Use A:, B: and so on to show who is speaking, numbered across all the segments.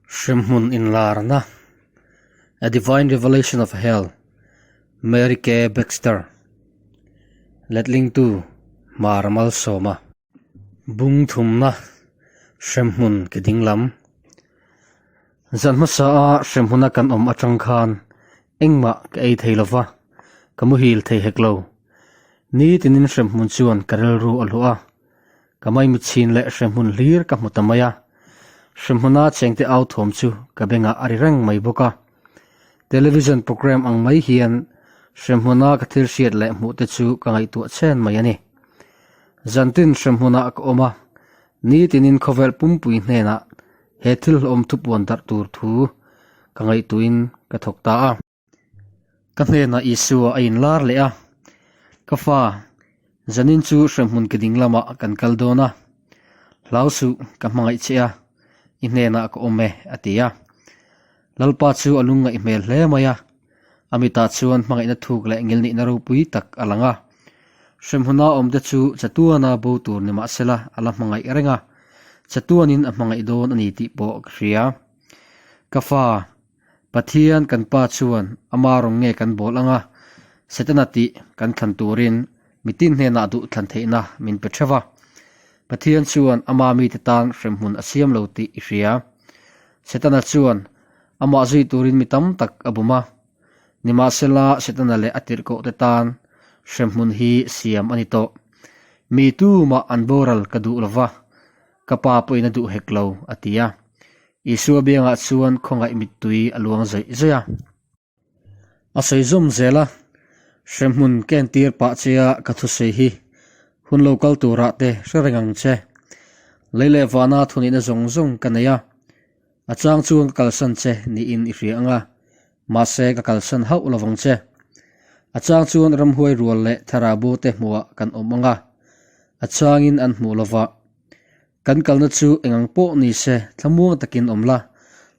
A: Hremhmun inlarna, A Divine Revelation of Hell, Mary K. Baxter, Letlingtu, Hmar Malsawma. Bung thumna, Hremhmun ke dinglam. Zan hmasa a hremhmuna kan awm atang khan engmah ka ei thei lova, ka muhil thei hek lo. Nitinin hremhmun chuan ka rilru a hluah a. Ka maimi chhin leh hremhmun hlir ka hmu ta mai a, hremhmuna chengte au thawm chu ka bengah a ri reng mai bawk a. Television program ang mai hian hremhmuna ka thil hriat leh hmuh te chu ka ngaihtuah chen mai a ni. Zantin hremhmunah ka awm a, nitinin khawvel pumpui hnenah he thil hlawm thupuan darh tur thu ka ngaihtuahin ka thawk ta a. Ka hnenah Isua a inlar leh a, Ka fa, zanin chu hremhmun ke ding lamah kan kal dawn a, hlau suh, ka hmangaih che a, i hnenah ka awm e, a ti a. Lalpa chu a lungngaih hmel hle mai a, a mitah chuan hmangaihna thuk leh ngilnihna ropui tak a lang a. Hremhmuna awmte chu chatuana bo tur ni mahsela a la hmangaih reng a, chatuanin a hmangaih dawn a ni tih pawh ka hria. Ka fa, Pathian kan Pa chuan ama rawng nge kan bawl anga Setana tih kan thlan turin mitin hnenah duh thlan theihna min pe theuh a. Pathian chuan ama mite tan hremhmun a siam lo tih i hria. Setana chuan amah zui turin mi tam tak a bum a. Nimahsela Setana leh a tirhkohte tan hremhmun hi siam a ni tawh. Mi tumah an boral ka duh lova, ka Pa pawhin a duh hek lo, a ti a. Isua biangah chuan khawngaih mittui a luang zawih zawih a. A sawi zawm zel a, Hremhmun ka entir pah che a ka thusawi hi hun lo kal turah te hre reng ang che. Lei leh vana thunihna zawng zawng ka nei a, a chang chuan ka kalsan che niin i hria ang a, mahse ka kalsan hauh lo vang che. A chang chuan ramhuai rual leh thlarau te hmuhah kan awm ang a, a changin an hmuh lova. Kan kalna chu eng ang pawh ni se thlamuang takin awm la,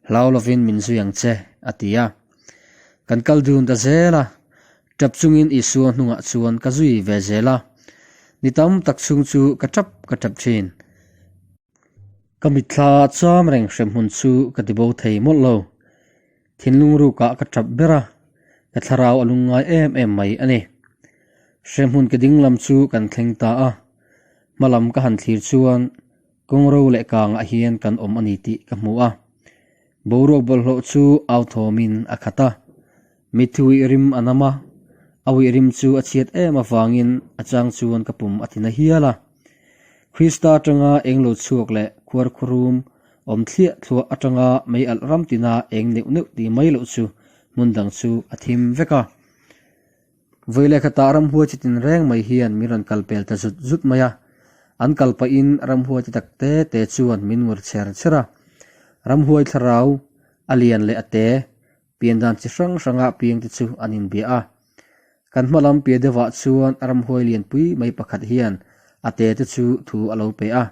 A: hlau lovin min zui ang che, a ti a. Kan kal dun ta zel a, tap chungin Isua hnungah chuan ka zui ve zel a. Ni tam tak chhung chu ka tap ka tap thin. Ka mitthla cham reng hremhmun chu ka ti bo thei mawlh lo. Thinlung rukah ka tap ber a, ka thlarau a lungngai em em mai a ni. Hremhmun ke ding lam chu kan thleng ta a, hmalam ka han thlir chuan kawngro leh kangah hian kan awm a ni tih ka hmu a. Boruak bawlhhlawh chu au thawmin a khat a, mitthi uih rim a nam a, a uih rim chu a chhiat em avangin a chang chuan ka pum a ti na hial a. Krista atanga eng lo chhuak leh khuarkhurum Awm thliah thluah atanga mei alh ram tina eng neuh neuh tih mai loh chu hmun dang chu a thim vek a. Vawi leh khatah ramhuai chi tin reng mai hian min rawn kal pel ta zut zut mai a. An kal pahin ramhuai ti tak te te chuan min ngur chher chher a. Ramhuai thlarau a lian leh a te, pian dan chi hrang hranga piang te chu an inbia a. Kan hma lam piah deuhah chuan ramhuai lianpui mai pakhat hian a te te chu thu a lo pe a.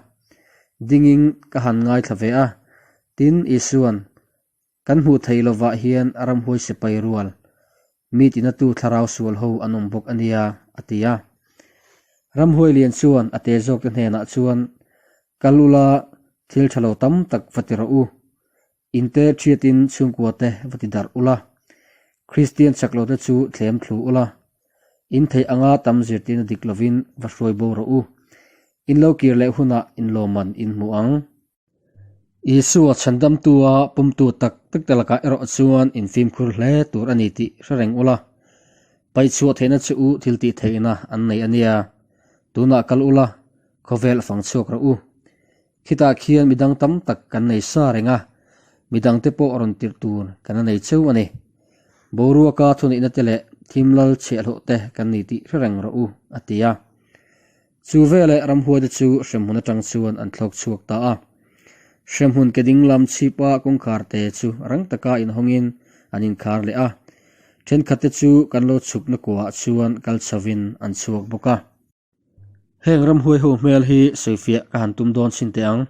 A: Dingin ka han ngaithla ve a, tin Isua'n kan hmuh theih lovah hian ramhuai sipai rual, mi tinatu thlarau sual ho an awm bawk a nia, a ti a. Ramhuai lian chuan a te zawkte hnenah chuan, Kal ula, thil tha lo tam tak va ti rawh u, Inte thiatin chhungkuate va ti darh ula, Kristian chak lote chu thlem thlu ula, in theih anga tam zirtirna dik lovin va hruai bo rawh u. In lo kir leh hunah inlawmman in hmu ang. Isua chhandamtua pumtu tak tak te lakah erawh chuan in fimkhur hle tur a ni tih hre reng ula, paihchhuah theihna che u thil tih theihna an nei a nia. Tunah kal ula, khawvel fang chhuak rawh u. Khitah khian midang tam tak kan nei sa reng a, midangte pawh rawn tirh tur kan la nei cheu a ni. Boruaka thuneihna te leh thimlal chhiahhlawh te kan ni tih hre reng rawh u, a ti a. Chu veleh ramhuaite chu hremhmun atang chuan an thlawk chhuak ta a. Hremhmun ke ding lam chhipa kawngkhar te chu rang taka inhawngin an inkhar leh a. Thenkhatte chu kan lo chhukna kuaah chuan kal chhovin an chhuak bawk a. Heng ramhuai ho hmel hi sawifiah ka han tum dawn chhin teh ang.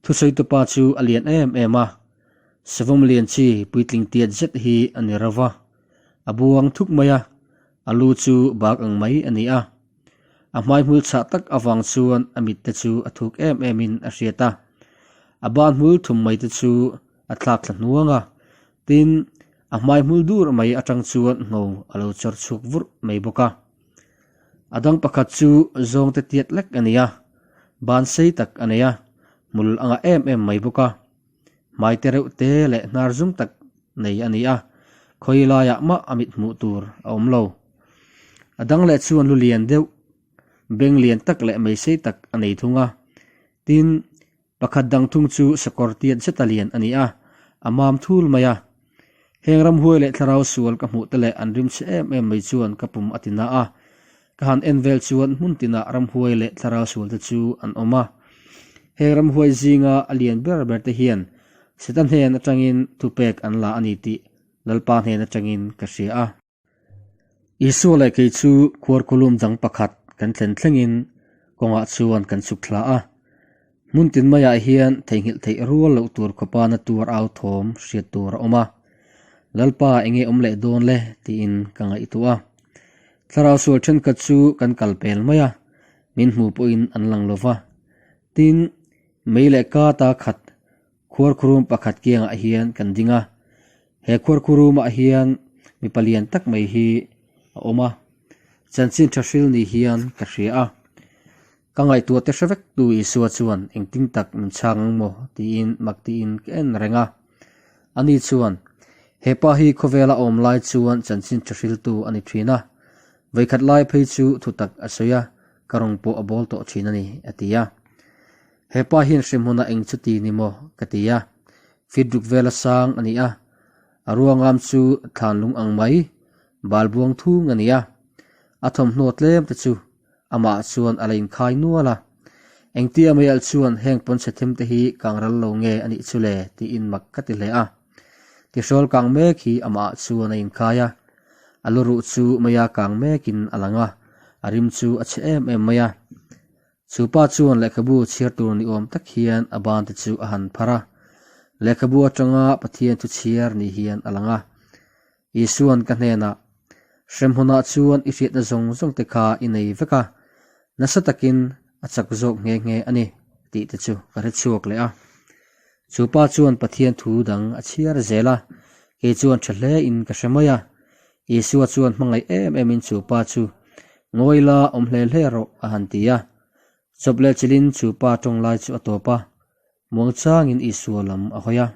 A: Thusawitu pa chu a lian em em a, savawm lian chi puitling tiat zet hi a ni reuh va, a buang thuk mai a, a lu chu bak ang mai a ni a. A hmaihmul chhah tak avang chuan a mit te chu a thuk em em in a hriat a, a ban hmul thum mai te chu a. A thlak thla hnuang a, tin, a hmai hmul dur mai atang chuan ngho a lo chawr chhuak vurh mai bawk a. A dang pakhat chu zawngte tiat lek a ni a, ban sei tak a nei a, hmul a ngah em em mai bawk a. Hmai te reuh te leh hnar zum tak nei a ni a, khawi laiah mah a mit hmuh tur a awm lo. A dang leh chuan lu lian deuh, beng lian tak leh mei sei tak a nei thung a, tin, Pakhat dang thung chu sakawr tiat zeta lian a ni a, a mam thul mai a. Heng ramhuai leh thlarau sual ka hmuh te leh an rimchhe em em mai chuan ka pum a ti na a. Ka han en vel chuan hmun tinah ramhuai leh thlarau sual te chu an awm a. Heng ramhuai zinga a lian ber ber te hian Seta hnen atangin thupek an la a ni tih Lalpa hnen atangin ka hria a. Isua leh kei chu khuarkhulum dang pakhat kan thlen thlengin kawngah chuan kan chhuk thla a. Hmun tin maiah hian theihnghilh theih rual loh tur khawpa na tuar au thawm hriat tur a awm a. Lalpa enge awm leh dawn le tiin ka ngaihtuah a. Thlarau sual thenkhat chu kan kal pel mai a, min hmu pawhin an lang lo va. Tin, mei leh kata khat Khuarkhurum pakhat kiangah hian kan ding a, he khuarkhurumah hian mipa lian tak mai hi a awm a, chanchin tha hril ni hian ka hria a. Ka ngaihtuah te hre vek tu Isua chuan engtin tak min chhang ang maw tiin mak tiin ka en reng a. Ani chuan, He pa hi khawvela awm lai chuan chanchin tha hriltu a ni thin a, vawikhat lai phei chu thutak a sawi a, ka rawng pawh a bawl tawh thin a ni, a ti a. He pa hian hremhmunah eng chu ti ni maw? ka ti a. Feet ruk vela sang a ni a, a ruangam chu thlan lung ang mai, bal buang thung a ni a. A thawmhnaw tlem te chu amah chuan a la inkhai nual a. Engtia meialh chuan heng pawnchhe them te hi kang ral lo nge a nih chu le tiin mak ka ti hle a. Tihrawl kang mek hi amah chuan a inkhai a, a lu ruh chu meia kang mekin a lang a, a rim chu a chhe em em mai a. Chu pa chuan lehkhabu chhiar tur ni awm tak hian a ban te chu a han phar a, lehkhabu atanga Pathian thu chhiar ni hian a lang a. Isuan ka hnenah, Hremhmunah chuan i hriatna zawng zawng te kha i nei vek a, nasa takin a chak zawk nghe nghe a ni, tih te chu ka hre chhuak leh a. Chu pa chuan Pathian thu dang a chhiar zel a, kei chuan tha hle in ka hre mai a, Isua chuan hmangaih em emin chu pa chu, Ngawi la, awm hle hle rawh, a han ti a. Chawp leh chilhin chu pa tawng lai chu a tawp a, muangchangin Isua lam a hawi a.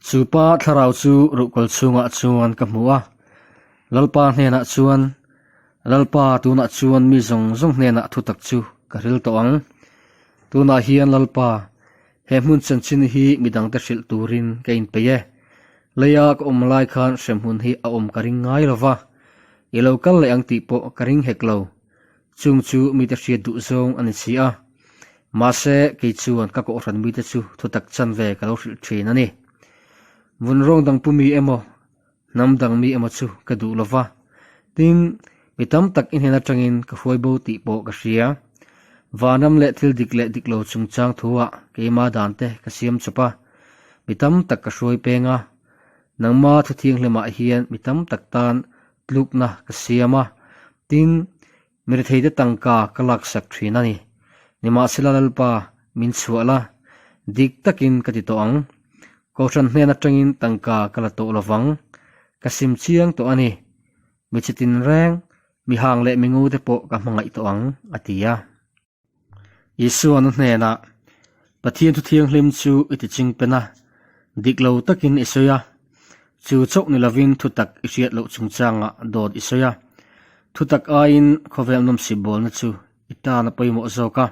A: Chu pa thlarau chu ruhkawl chhungah chuan ka hmu a, Lalpa hnenah chuan, Lalpa, tunah chuan mi zawng zawng hnenah thutak chu ka hril tawh ang. Tunah hian Lalpa, He hmun chanchin hi midangte hrilh turin ka inpeih e. Leia ka awm lai khan hremhmun hi a awm ka ring ngai lo va, i lo kal leh ang tih pawh ka ring hek lo. Chung chu mite hriat duh zawng a ni si a. Mahse, kei chuan ka kohhran mite chu thutak chanve ka lo hrilh thin a ni. Vun rawng dang pu mi emaw, Hnam dang mi emaw chu ka duh lo va, tin, mi tam tak i hnen atangin ka hruai bo tih pawh ka hria. Vanram leh thil dik leh dik lo chungchang thuah keima dan te ka siam chawp a, mi tam tak ka hruai peng a. Nangma thu thianghlimah hian mi tam tak tan tlukna ka siam a, tin, Mi retheite tangka ka laksak thin a ni. Nimahsela Lalpa, min chhuah la, dik takin ka ti tawh ang. Kohhran hnen atangin tangka ka la tawh lovang. Ka sim chiang tawh a ni. Mi chitin reng, mi hang leh mi ngute pawh ka hmangaih tawh ang, a ti a. Isua nu hnenah, Pathian thu thianghlim chu i ti ching pen a, dik lo takin i sawi a, chu chauh ni lovin thutak i hriat loh chungchangah dawt i sawi a, thutak aiin khawvel nawmsip bawlna chu i tan a pawimawh zawk a.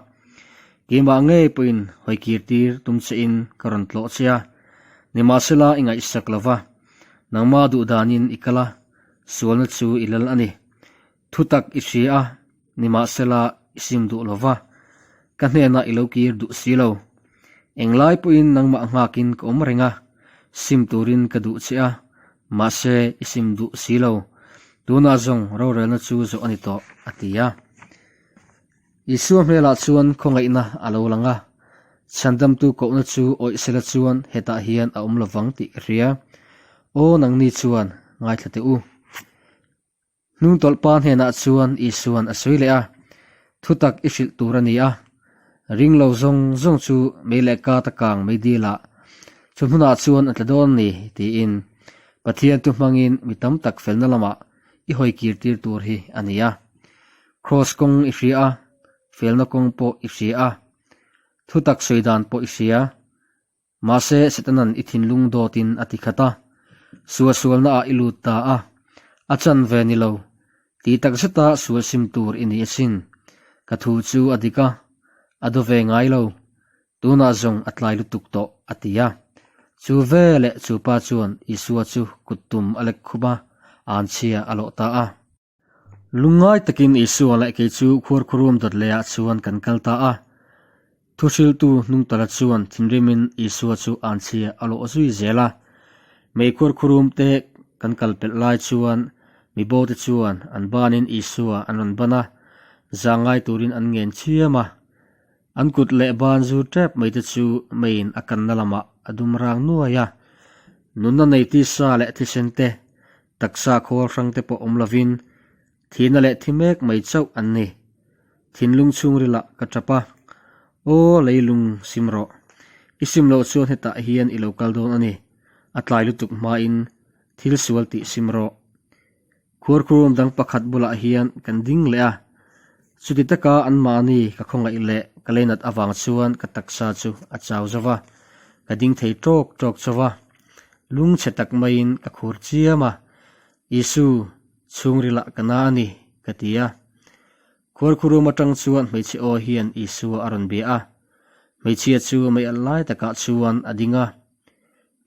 A: Keimah ngei pawhin hawikir tir tum chein ka rawn tlawh che a, nimahsela i ngaihsak lo va, nangma duhdanin i kal a, sualna chu i lal a ni. Thutak i hria a, nimahsela i sim duh lo va, ka hnenah i lo kir duh si lo. Englai pawhin nangmah nghakin ka awm reng a, sim turin ka duh che a, mahse i sim duh si lo. Tunah zawng rorelna chu zawh a ni tawh, a ti a. Isua hmelah chuan khawngaihna a lo lang a, chhandamtu kohna chu awih sela chuan hetah hian a awm lovang tih ka hria. Aw nangni chuan ngaithla teh u. Hnungtawlh pa hnenah chuan Isuan a sawi leh a, Thutak i hrilh tur a ni a, ring lo zawng zawng chu mei leh ka ta kang mei dilah. Chu hmunah chuan a tla dawn a ni, tiin Pathian tu hmangin mi tam tak felna lamah i hawi kir tir tur hi a ni a. Kraws kawng i hria a, felna kawng pawh i hria a, thutak sawi dan pawh i hria. Mahse, Setanan i thinlung dawtin a ti khat a, sualsualnaah i lut ta a, a chanve ni lo, ti tak zeta sual sim tur i ni asin. Ka thu chu a dik a, a do ve ngai lo, tunah zawng a tlai lutuk tawh, a ti a. Chu ve leh chu pa chuan Isua chu kut tum a lek khup a, anchhia a lawh ta a. Lungngai takin Isua leh kei chu khuarkhurum dawt lehah chuan kan kal ta a. Thuhriltu hnungtala chuan thinrimin Isua chu anchhia a lawh zui zel a. Mei khuarkhurum te kan kal pelh lai chuan mibo te chuan an banin Isua an rawn ban a, zangai turin an ngen chiam a. An kut leh ban zu tep mai te chu meiin a kanna lamah a dum rang nuai a. Nunna nei tisa leh thisen te, taksa khawl hrang te pawh awm lovin thihna leh thi mek mai chauh an ni. Thinlung chhungrilah ka tap a, Aw leilung sim rawh. I sim loh chuan hetah hian i lo kal dawn a ni. A tlai lutuk hmain thil sual tih sim rawh. Khuarkhurum dang pakhat bulah hian kan ding leh a, chuti taka anmahni ka khawngaih leh ka leinat avang chuan ka taksa chu a chau zo va, ka ding thei tawk tawk chauh va, lungchhe tak maiin ka khur chiam a, Isu, chhungrilah ka na a ni, ka ti a. Khuarkhurum atang chuan hmeichhe aw hian Isua a rawn bia a, hmeichhia chu mei alh lai takah chuan a ding a,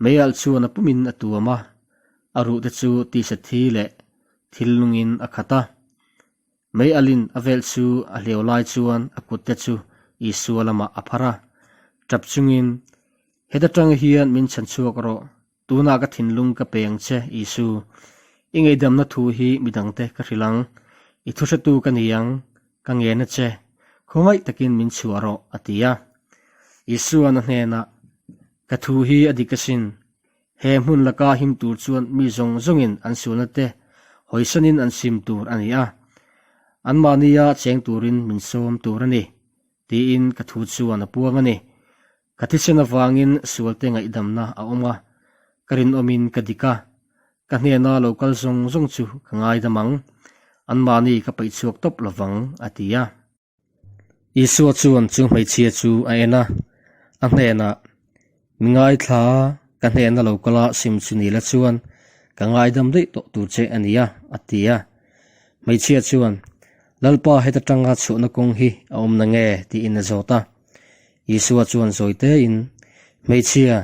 A: mei alh chuan a pumin a tuam a, A ruh te chu tisa thi leh thil lungin a khat a. Mei alin a velh chu a hleu lai chuan a kut te chu Isua lamah a phar a. Tap chungin, Heta tang hian min chhan chhuak rawh, tunah ka thinlung ka pe ang che, Isu. I ngeihdamna thu hi midangte ka hrilh ang. I thuhretu ka ni ang, ka ngen a che. Khawngaih takin min chhuah rawh, a ti a. Isua'n a hnenah, Ka thu hi a dik asin, He hmun laka him tur chuan mi zawng zawngin an sualna te hawisanin an sim tur a ni a, anmahnia cheng turin min sawm tur a ni, tiin ka thu chuan a puang a ni. Ka thisen avangin sualte ngaihdamna a awm a, ka rinawmin ka dik a, ka hnena lo kal zawng zawng chu ka ngaidam ang, anmahni ka paih chhuak tawp lovang, a ti a. Isua chuan chu hmeichhia chu a en a, a hnenah, Mi ngaithla, ka hnena lo kal a sim chu ni la chuan ka ngaidam daih tawh tur che a nia, a ti a. Hmeichhia chuan, Lalpa heta tanga chhuahna kawng hi a awm na nge? tiin a zawt a. Isua chuan zawi tein, Hmeichhia,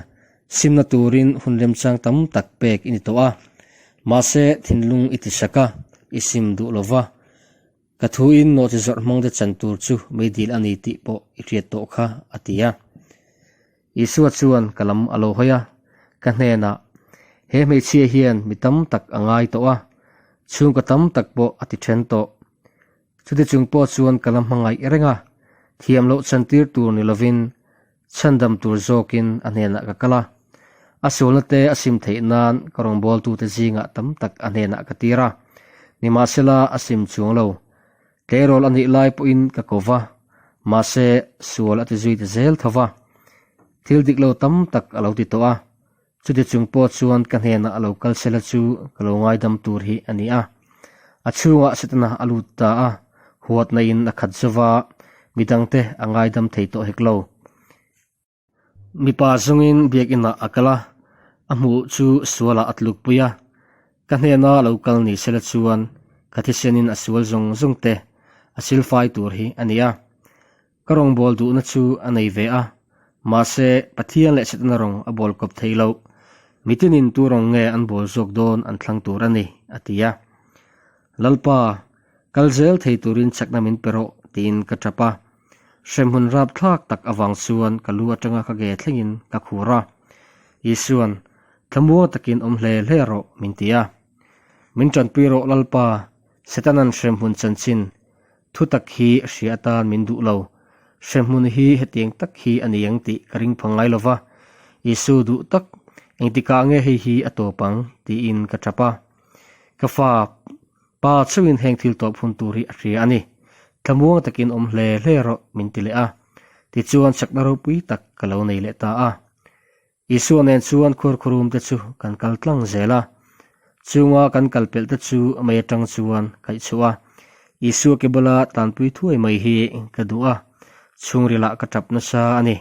A: simna turin hun remchang tam tak pek i ni tawh a, mahse thinlung i tisak a, i sim duh lo va. Ka thuin nawhchi zawrh hmang te chan tur chu meidil a ni tih pawh i hriat tawh kha, a ti a. Isua chuan ka lam a lo hawi a, ka hnenah, He hmeichhia hian mi tam tak a ngai tawh a, chhungkaw tam tak pawh a ti then tawh. Chuti chung pawh chuan ka la hmangaih reng a, thiam loh chantir tur ni lovin Chhandam tur zawkin a hnenah ka kal a, a sualna te a sim theih nan ka rawngbawltute zingah tam tak a hnenah ka tir a, nimahsela a sim chuang lo. Tleirawl a nih lai pawhin ka ko va, mahse sual a ti zui ta zel tho va. Thil dik lo tam tak a lo ti tawh a, Chuti chung pawh chuan ka hnenah a lo kal sela chu ka lo ngaidam tur hi a ni a. A chhungah Setana a lut ta a, huatna in a khat zova, midangte a ngaidam thei tawh hek lo. Mipa zawngin biakinah a kal a, a hmuh chu sualah a tlukpui a. Ka hnena lo kal ni sela chuan ka thisenin a sual zawng zawng te a silfai tur hi a ni a. Ka rawngbâwl duhna chu a nei ve a, mahse, Pathian leh Setana rawng a bâwl kawp thei lo. Mitinin tu rawng nge an bâwl zawk dâwn an thlang tûr a ni, a ti a. Lalpa, kal zêl thei tûrin chakna min pe rawh, tiin ka ṭap a. Hremhmun râpthlâk tak avâng chuan ka lu aṭanga ka ge thlengin ka khur a. Isua'n, Thlamuang takin awm hle hle rawh, min ti a. Min ṭanpui rawh, Lalpa, Setana'n hremhmun chanchin Thutak hi hria atan min duh lo. Hrehmun hi hetiang tak hi a ni ang tih ka ring pha ngai lo va. Isu duh tak, engtikah nge hei hi a tawp ang? tiin ka tap a. Ka fa, pa chauhin heng thil tawp hun tur hi a hria a ni. Thlamuang takin awm hle hle rawh min ti leh a. Tichuan chakna ropui tak ka lo nei leh ta a. Isua nen chuan khuarkhurum te chu kan kal tlang zel a. Chunga kan kal pelh te chu mei atang chuan kaih chhuah a. Isua ke bula tanpui thuai mai hi ka duh a, chhungrilah ka tap nasa a ni.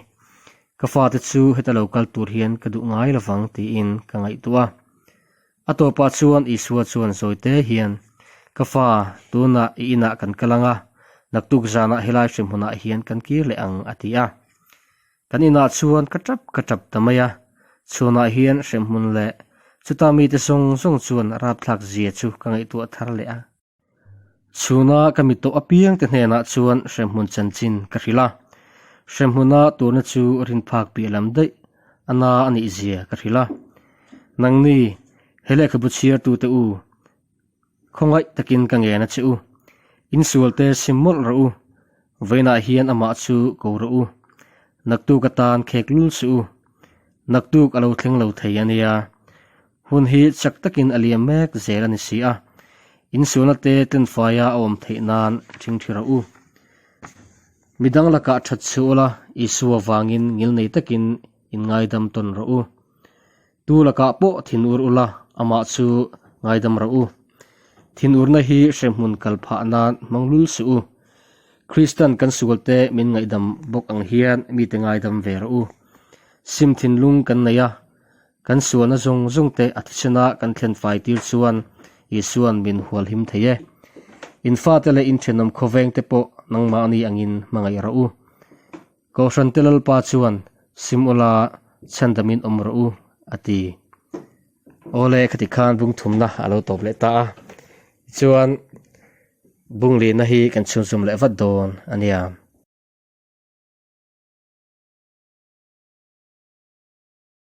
A: Ka fate chu heta lo kal tur hian ka duh ngai lovang tiin ka ngaihtuah a. A tawpah chuan Isua chuan zawite hian, Ka fa, tunah i inah kan kal ang a, naktuk zanah helai hremhmunah hian kan kir leh ang, a ti a. Kan inah chuan ka tap ka tap ta mai a, chhunah hian hremhmun leh chuta mite zawng zawng chuan rapthlak zia chu ka ngaihtuah thar leh a. Chhuna ka mi tawh apiang te hnenah chuan hremhmun chanchin ka hrilh a, hremhmuna turna chu rinphak piah lam daih a na a nih zia ka hrilh a. Nangni, he lehkhabu chhiartute u, khawngaih takin ka ngen a che u, insualte sim mawlh rawh u, vawiinah hian amah chu ko rawh u, naktuk atan khek lul suh u, naktuk a lo thleng lo thei a nia. Hun hi chak takin a liam mek zel a ni si a, insualna te tlenfaia a awm theih nan ṭhingṭhi rawh u. Midang lakah ṭhat chhuah ula, Isua vangin ngilnei takin inngaidam tawn rawh u. Tu lakah pawh thinur ula, amah chu ngaidam rawh u. Thinurna hi hremhmun kal phah nan hmang lul suh u. Kristan kan sualte min ngaihdam bawk ang hian mite ngaidam ve rawh u. Sim thinlung kan nei a, Kan sualna zawng zawng te a thisena kan thlen fai tir chuan Isua'n min hual him thei e. In fate leh in thenawm khawveng te pawh nangmahni angin hmangaih rawh u. Kohhran te Lalpa chuan sim ula chhandamin awm rawh u, a ti. Awle khati khan bung thumna a lo tawp leh ta a. Tichuan bunglihna hi kan chhunzawm leh vat dawn a nia.